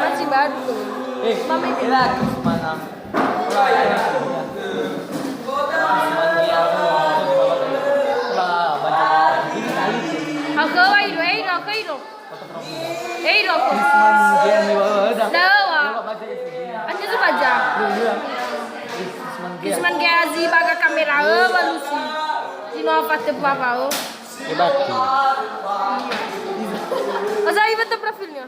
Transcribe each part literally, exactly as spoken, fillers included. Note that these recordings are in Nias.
Masih baru tuh. Eh, mami bilang. Aku wai do, eh, aku do. Eh, do aku. Dawa. Hanya tu baca. Isman ge azi baga kamera, eh, balusi. Dino apa te bawa, oh. Ebati. Masa iba tuh profilnya?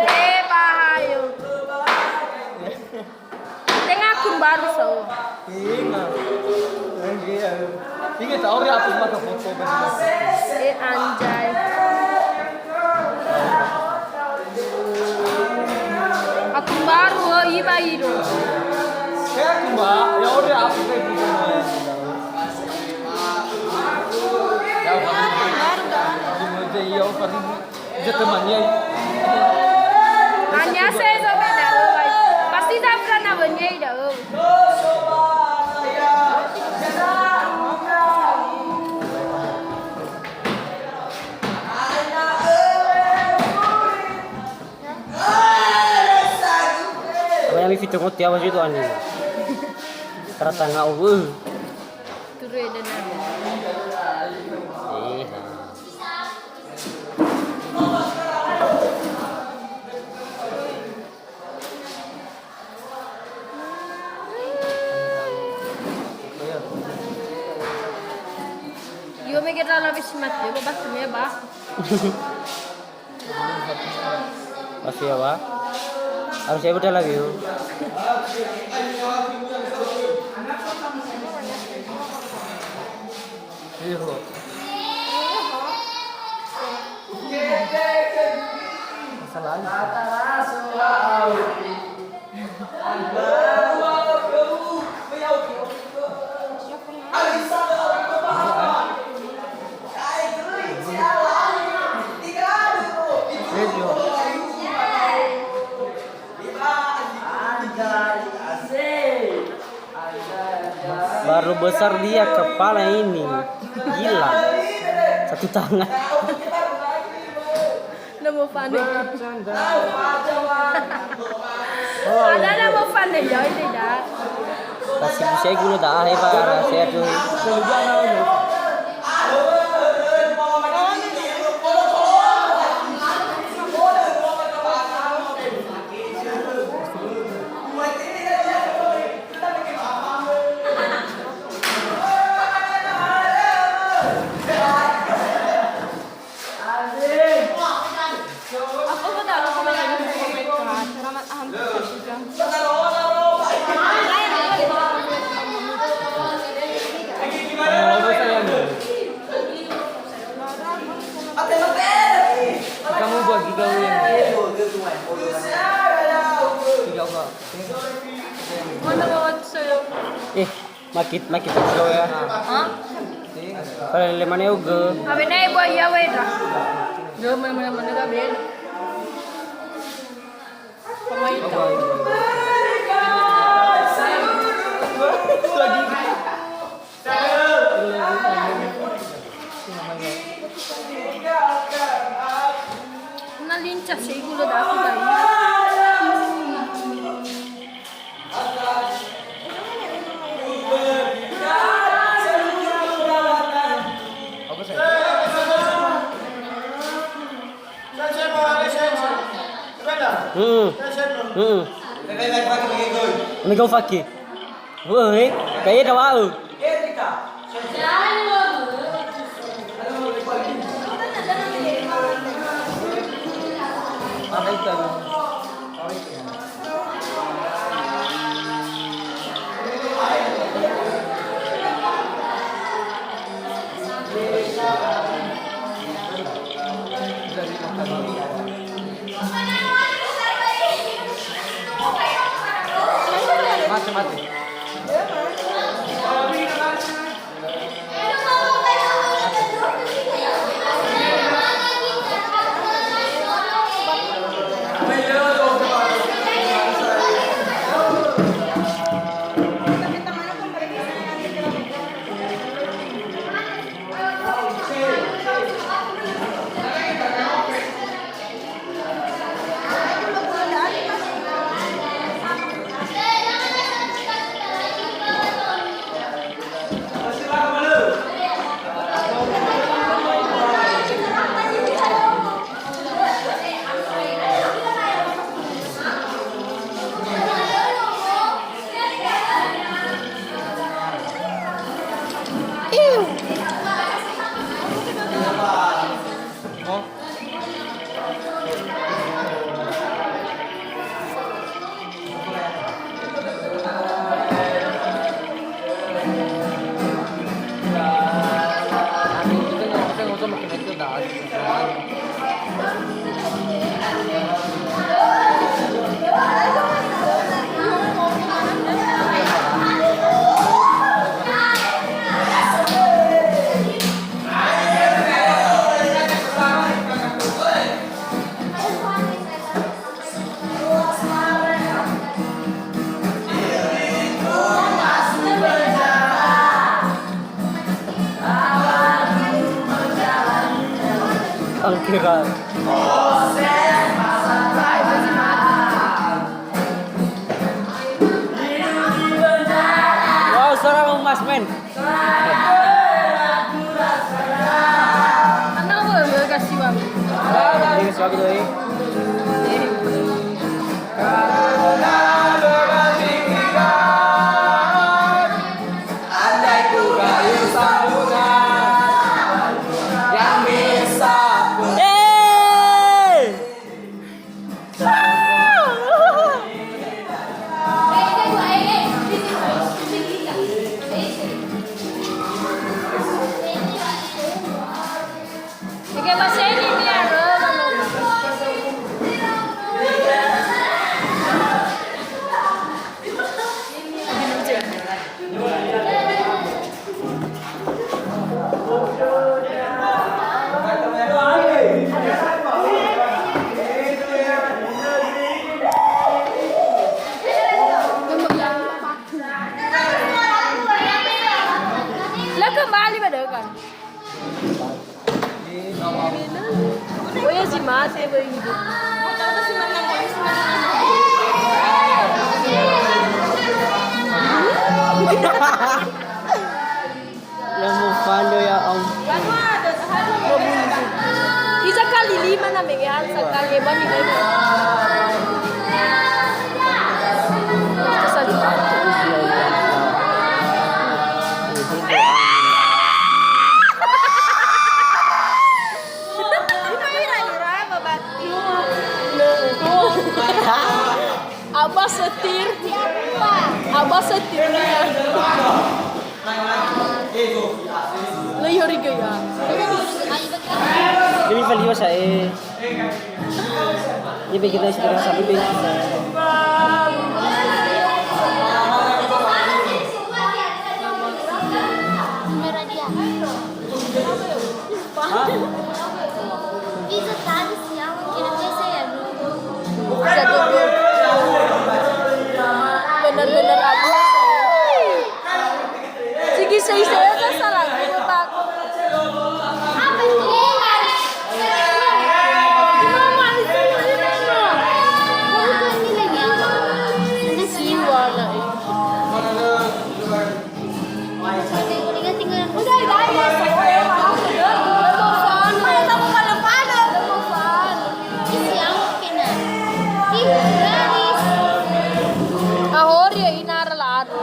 Eh, bahaya. Tenga akun baru, so. Ingat. Ingat, orang hapus mata foto, kan? Eh, anjay. Akun baru, oh, iba ido. Ya, aku, Mbak. Ya udah, aku kayak gitu, Mbak. Ya, aku baru, iya, Pak. Iya, teman, iya. Hanya saya sampai dah, oh, baik. Pasti saya pernah nanya da'ö. Apa yang lebih tengok tiap situ ani? Terasa nggak, uh. Turun dan. Eh, ha. Io, mege ra lawe si mate, ba batu me ba. Masih ya, Pak? Harus saya udah lagi, yuk. Iya. Masalah. Baru besar dia kepala ini. Gila. Satu tangan. Na mofane. Ada na mofane ya ini dah. Pasti bisa guna dah, eh, Pak, saya tuh. Kamu bagi kau yang tidak apa. Eh, makit, makit kau ya. Hah? Kalau lele mana uge? Abe naik buah iya weda. Yo mana mana mana gak beda. Pemain. Na lincah sih gula dapur tadi. Hmm. Hmm. Ini kau fakir. Woi, kayak ada wa'ö. Mate, mate. Kira. Wow, seorang emas, men. Anak gue, gue kasih uang. Ini kasih uang gitu, eh. Lah kembali pada kan. Oh ya, si mate begitu. Lah mufando, ya ampun. Iza kali lima na mengehan sakali, emani lima. Itu saja. Abah setir. Abah setirnya. Lagi hari gaya. Ini faliwa saya. Ini bikin saya segera sampai. Hah? Iza tadi siang, kira-kira saya dulu. Bisa duduk. Bener-bener apa? Sigi saya, saya salah. Apa itu? Siwa na itu. Ahori ya inara la adu.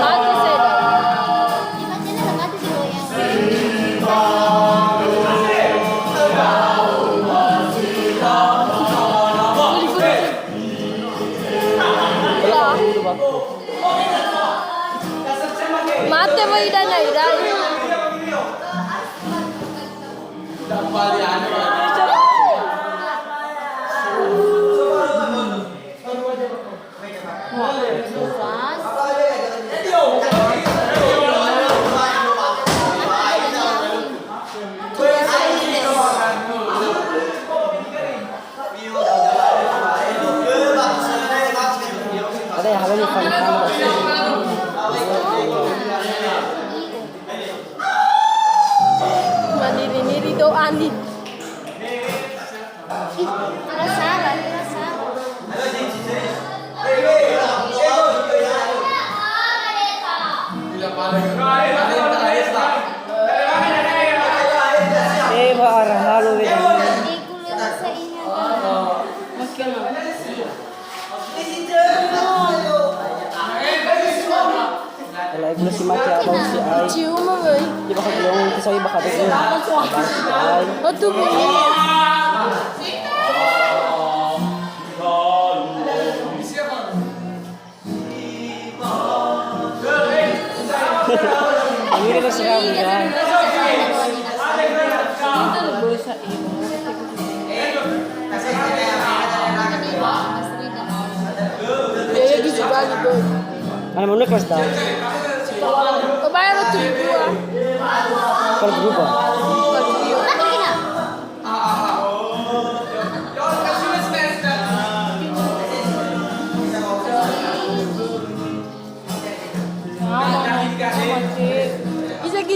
Mati seda. Mate wai dana irai. Ada yang ada di fun-fun. Maniri-niri doa nih. Ih, penasaran, penasaran. Eh, ba arah lalu, weh. Di kulit saya ingat. Oke, no. Kalau ibu si mati atau si ai. Cium, woi. Dia bakal bilang, itu saya bakal bilang. Aduh, Bu. Ini udah seram, ya. Ya, ya, gitu, bagi, boy. Mana mau kelas dah? Kebayar tuh dua. Kalau berubah.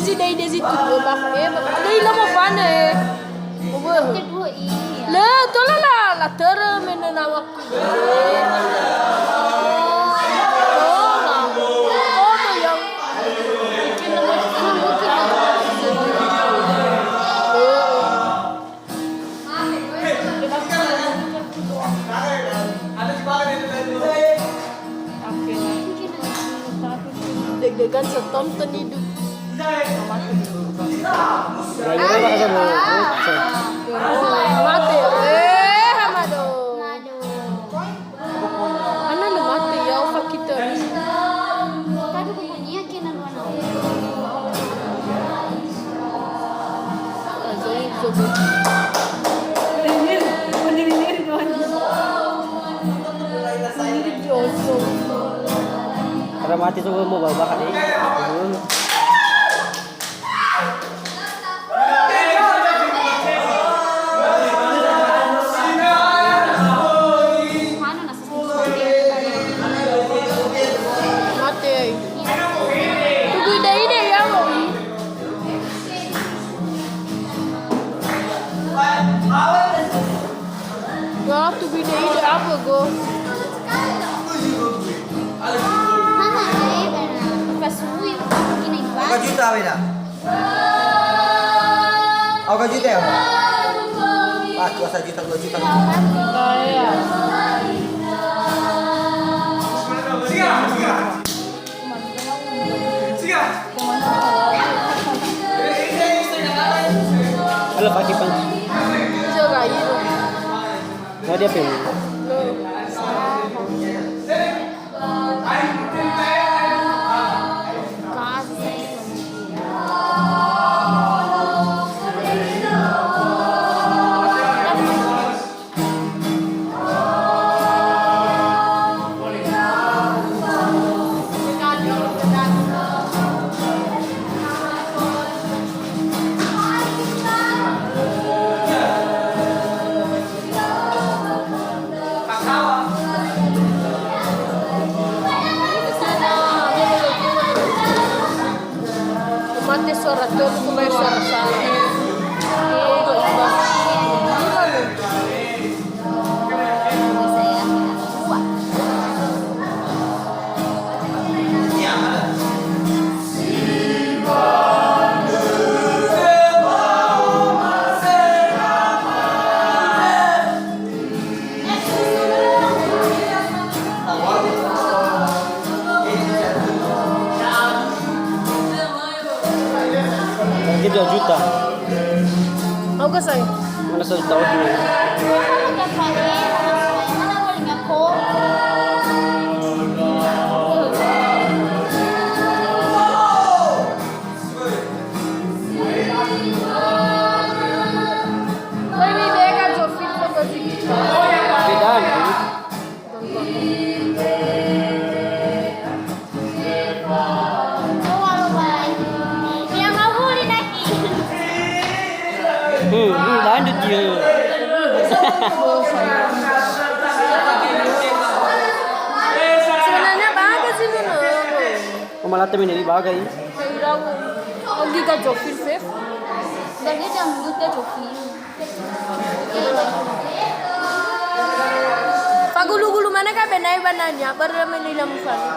Sidaide zi tudu ba, eh, ba, ada ila mau fana, eh. Kedua iya. Le, tola la, la tere mena nawa. Deg-degan setonton hidup. Mate. Eh, Hamado. Ana le mate ya, ofa kita. Kadu kukunia kena luana. Ada mati semua mau bawa deh. Mate ai. Tugu ide-ide ya, Bobi. Ya, tugu ide-ide apa, Go? Mama, eh, benar. Pas lui, gini, Oka juta wena. Oka juta ya? Ah, dua juta, dua juta. Halo, Pak Kipang. Coba itu. Nah, dia pin. Mate suara telu, kembali suara salah. Lagi dua juta. Mau ke saya? Mana satu tahun dulu? Hmm, hmm, lanjut dia. Sebenarnya bagus ini, loh. Oh, malah temen ini bagai. Ogi ka Jofil, Fef. Dari dia menggut ka Jofil. Fagulu-gulu mana ka benai bananya, baru menila mufani.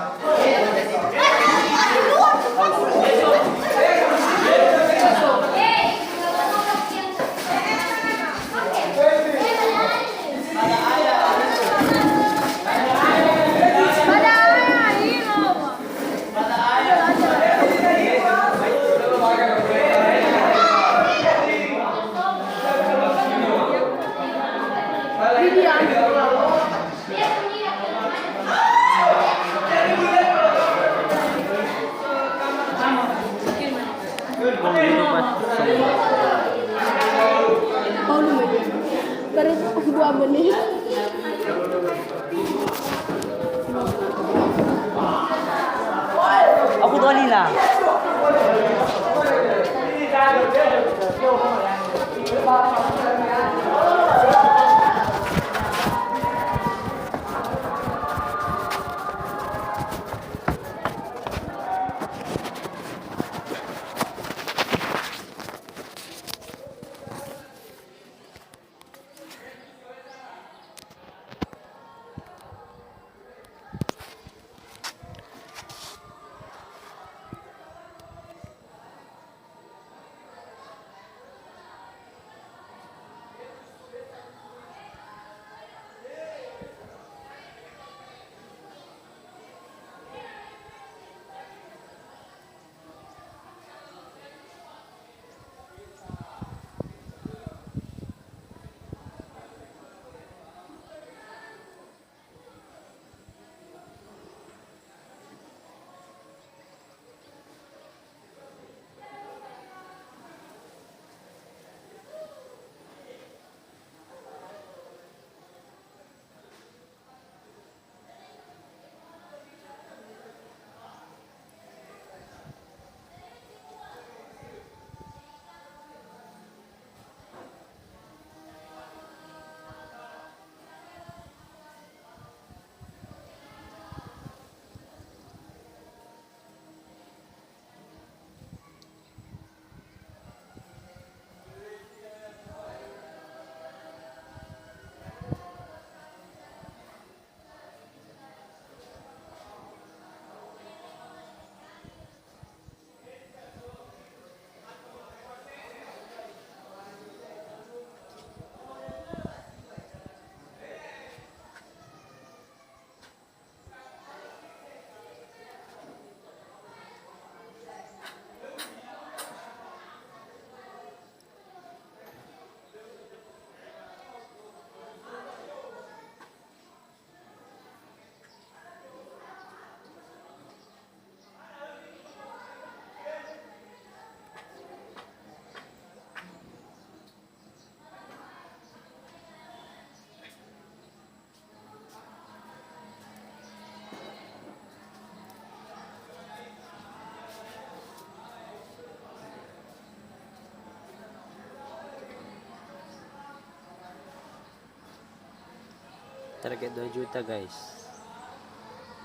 Target dua juta, guys.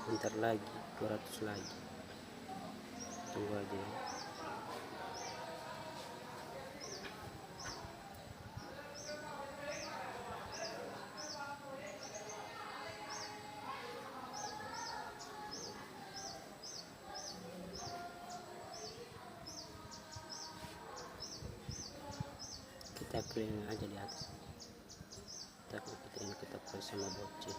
Bentar lagi, dua ratus lagi. Tunggu aja ya. Kita clear aja di atas. Takut kita ini ketepak sama bocil.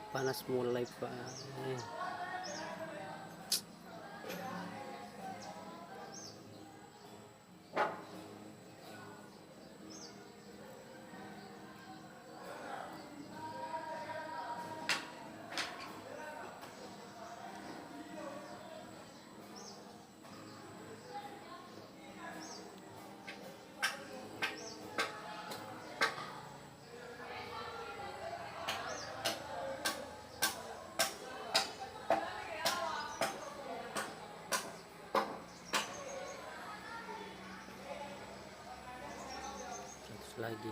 Panas mulai, Pak. Eh. Seratus lagi.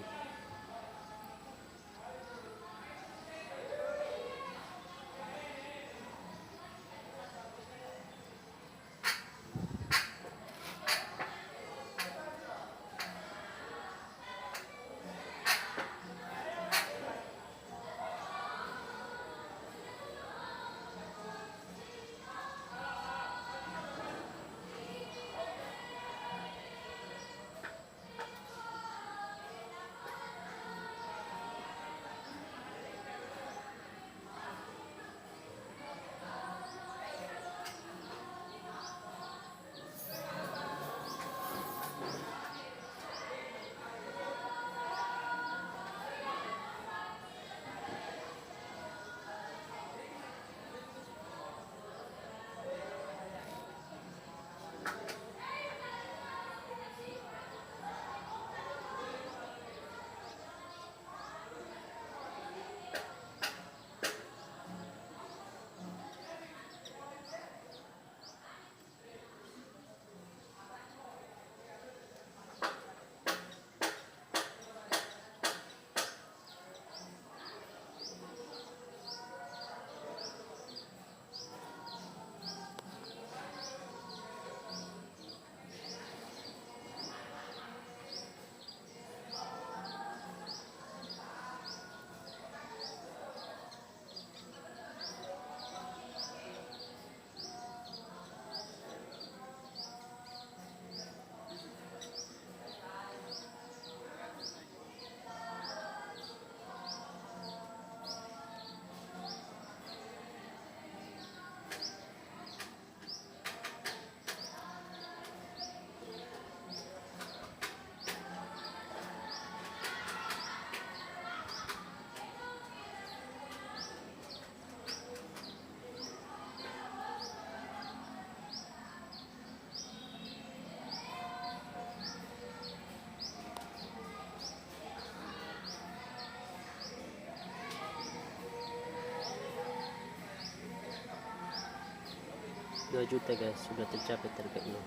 Dua juta, guys, sudah tercapai targetnya.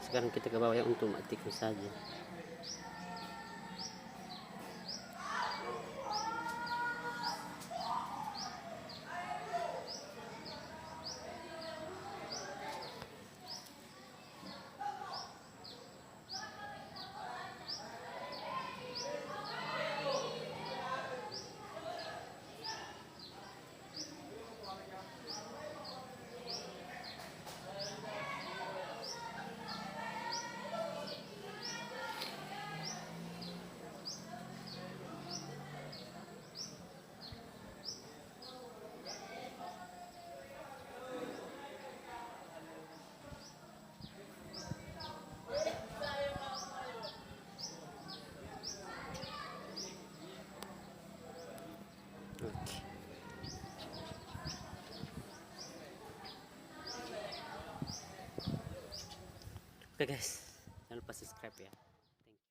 Sekarang kita ke bawah ya untuk matikan saja. Oke. Oke, guys,